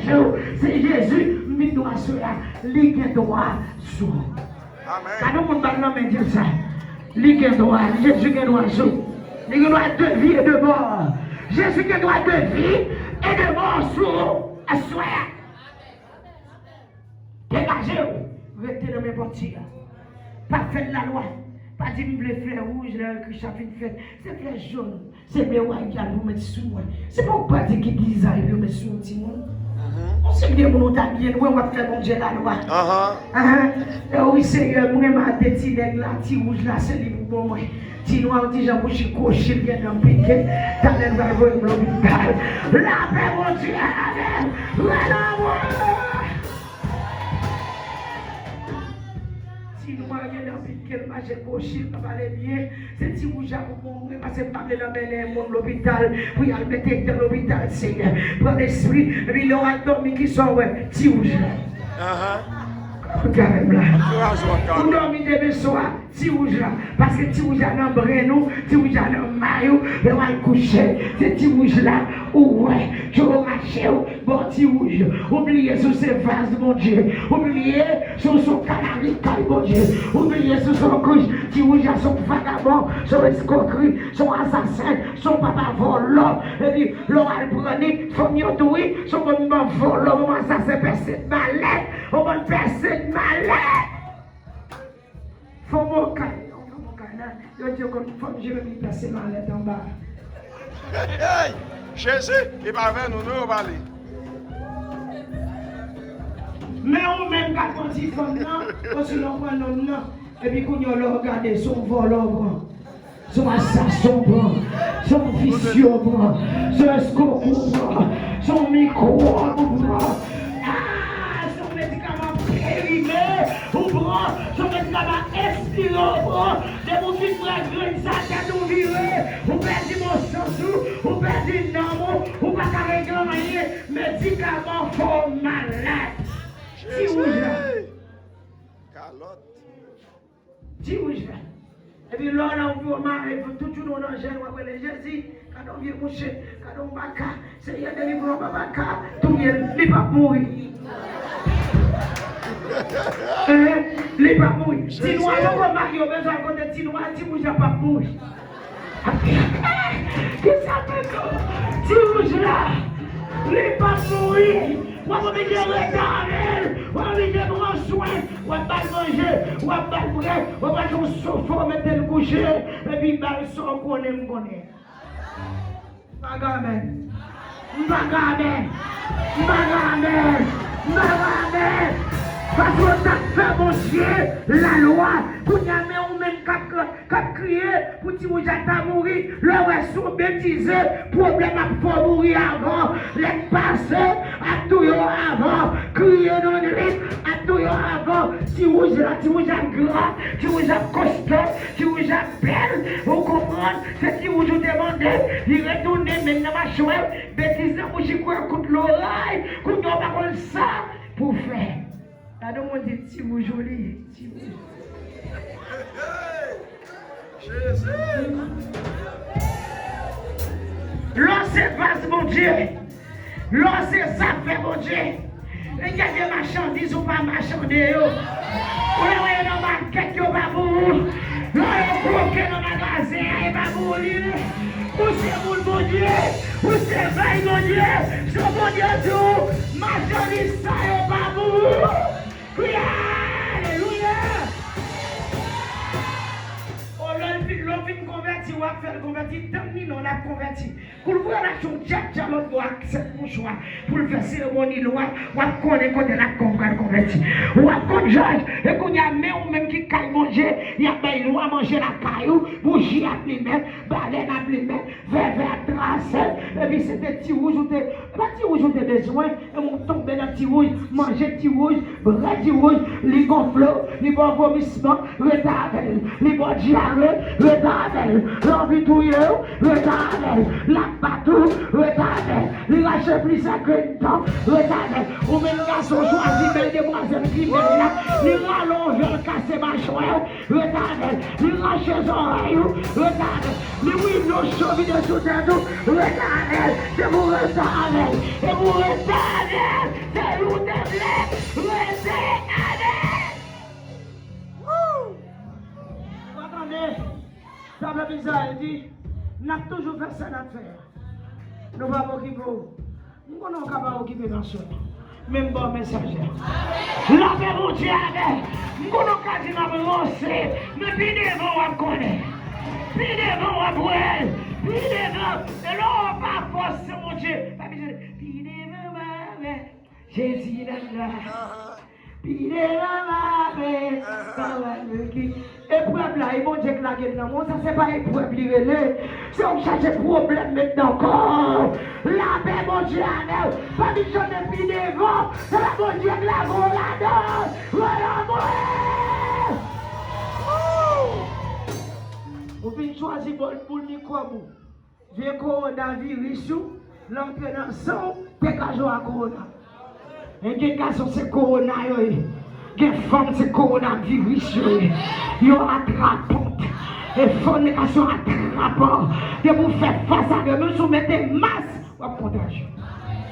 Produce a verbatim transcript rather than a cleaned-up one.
Se Jezi, m vin dwa sou la. Li gen dwa sou. Amèn. Gade yon moun ba l nan men, di l sa. Li gen dwa, Jezi gen dwa sou. Li gen dwa de vi e de mò. Jezi gen dwa de vi e de mò sou ou aswè a. Degaje w, rete nan men Bondye a. Pa fè lalwa. Pa di m vle flè wouj lè Krischa fin fèt. Se flè jòn. Se ble wayal pou met sou mwen. Se pa w pa di ki dizay pou met sou yon timoun. Yon seri de moun ou ta byen lwen w ap fè Bondye lalwa. Ahan. Wi Seyè, mwen renmen de ti nèg la, ti wouj la, se li pou bon mwen. Ti nwa w ti jan bouch kwochi l gen nan pike. Talè l pral voye m lopital. Lapè Bondye avè m. Rele mwen. Ti nwa gen nan pik ke l mache kwochi, l pa pale byen. Se ti wouj la pou bon mwen, paske m pa vle nan mennen moun lopital pou y al mete l nan lopital, Seyè. Pran lespri, epi lè w al dòmi, kisa w wè? Ti wouj la. Ahan. Ou gade m la. Ou dòmi demen swa, ti wouj la. Paske ti wouj la nan brenn ou, ti wouj la nan may ou, lè w al kouche, se ti wouj la ou wè, djo rache w, bon ti wouj. Ou bliye si w se vaz Bondye, ou bliye si w se yon kanari kay Bondye, ou bliye si w se yon grij, ti wouj la se yon vagabon, se yon eskwokri, se yon asasen, se yon papa vòlò. Epi lè w al pran li, fanm yo tou wi, se yon bann vòlò, yon asasen pèse malèt, yon bann pèse malèt. Fanm okay, yon fanm okay la, yo di yo konn fanm Jeremi pèse malèt anba. Hey, Jezi, li pa avè nou, nou yo pale. Men ou menm k ap pran ti fanm nan, osnon w pran nonm nan, epi kounye a lè w gade, se yon vòlò w pran. Se yon asasen w pran. Se yon visye w pran. Se yon eskwok w pran. Se yon mikwòb w pran. Ah, se yon medikaman perime w pran. Se yon medikaman espire w pran. Depi w fin pran grenn sa, tèt ou vire. Ou pèdi bon sans ou. Ou pèdi nanm ou. Ou pa ka regle anyen. Medikaman fè w malad. Ti wouj la. Kalòt. Ti wouj la. Epi lè w la ou vin w mare, tout jounen w nan jèn, w ap rele Jezi, gade yon vye mouche, gade yon baka, Seyè delivre w anba baka, touye l, li p ap mouri. Hein? Li p ap mouri. Ti nwa yo remake yo bezwen al kote ti nwa, ti wouj la p ap mouri. Kisa fè tou? Ti wouj la, li p ap mouri. W ap oblije rete avè l. W ap oblije pran swen. W ap ba l manje. W ap ba l bwè. W ap achte yon sofa, w mete l kouche. Epi ba l sa w konnen m konnen. M pa gen amèn. M pa gen amèn. M pa gen amèn. M pa gen amèn. Paske w t ap fè Bondye lalwa. Kounye a, men ou menm k ap k ap kriye pou ti wouj la ta mouri. Lè w wè se yon betize, pwoblèm ap fè w mouri avan. Lèt pase ap touye w avan. Kriye nan nwit ap touye w avan. Ti wouj la, ti wouj la ap gra, ti wouj la ap kòstò, ti wouj la ap bèl. Ou konprann? Se ti wouj ou te mande, li retounen, men nan machwè l, betiz nan bouch li, kwè kout loray. Kounye a w pa konn sa pou w fè. Gade yon moun di, ti wouj ou li ye, ti wouj. Jezi! Lè w se vaz Bondye, lè w se zafè Bondye, e gen de machandiz ou pa machande yo. Ou lè w yo nan makèt, yo pa pou ou. Lè w yo kwoke nan magazen an, e pa pou ou li ye. Ou se moun Bondye. Ou se vay Bondye. Se Bondye di w, machandiz sa yo pa pou ou. Kriye, alelouya! O, lè l fin, lè w fin konvèti, w ap fè l konvèti, tann li non, l ap konvèti. Kou l voye l achte yon djadja lòt bò ak sèt mouchwa pou l fè seremoni lwa, w ap konnen kote l ap konn pral konvèti. W ap konn jaj, e kounye a, men ou menm ki kay Bondye, y ap bay lwa manje lakay ou, bouji ap limen, balèn ap limen, vèvè ap trase, epi se te ti wouj ou te, e pa ti wouj ou te bezwen, e ou tonbe nan ti wouj, manje ti wouj, bwè ti wouj, li gonfle w, li ba w vomisman, rete avè l, li ba w dyare, rete avè l, l anvi touye w, rete avè l, l ap bat ou, rete avè l, Li rache plizyè grenn dan, ret avè l. Ou menm gason chwazi bèl demwazèl ki bèl la, li rale yon vèl kase machwè w, ret avè l. Li rache zòrèy ou, ret avè l. Li wino cho vide sou tèt ou, ret avè l. Depi w rete avè l, depi w rete avè l, se li w te vle, rete avè l. Woo! Ou pa tande? Sa pèp Izrayèl di, n ap toujou fè sa n ap fè a. Nou p ap okipe w. M konnen w ka pa okipe m aswè. Men m ba w mesaj la. Lapè Bondye avè w. M konnen w ka di m ap ranse, men pi devan w ap konnen. Pi devan w ap wè l. Pi devan. E lè w pa fòs se Bondye. Pa bezwen. Pi devan w ap wè. Jezi la la. Pi devan m ap wè. Pawòl ki Eprèv la, e Bondye k lage l nan men w, sa se pa eprèv li rele. Se ou k chache pwoblèm met nan kò w. Lapè Bondye avè w. Pa vin jwenn pi devan. Se pa Bondye k lage w ladan. Rele anmwe. Ou fin chwazi bòl boul mikwòb ou. Vye kowonaviris ou, lè antre nan san w, te ka jwe a kowona. E gen gason se kowona yo ye. Gen fanm se kowonaviris yo ye. Yo atrapan. E fònikasyon atrapan. Depi w fè fas avè yo, menm si w mete mas, w ap kontajye.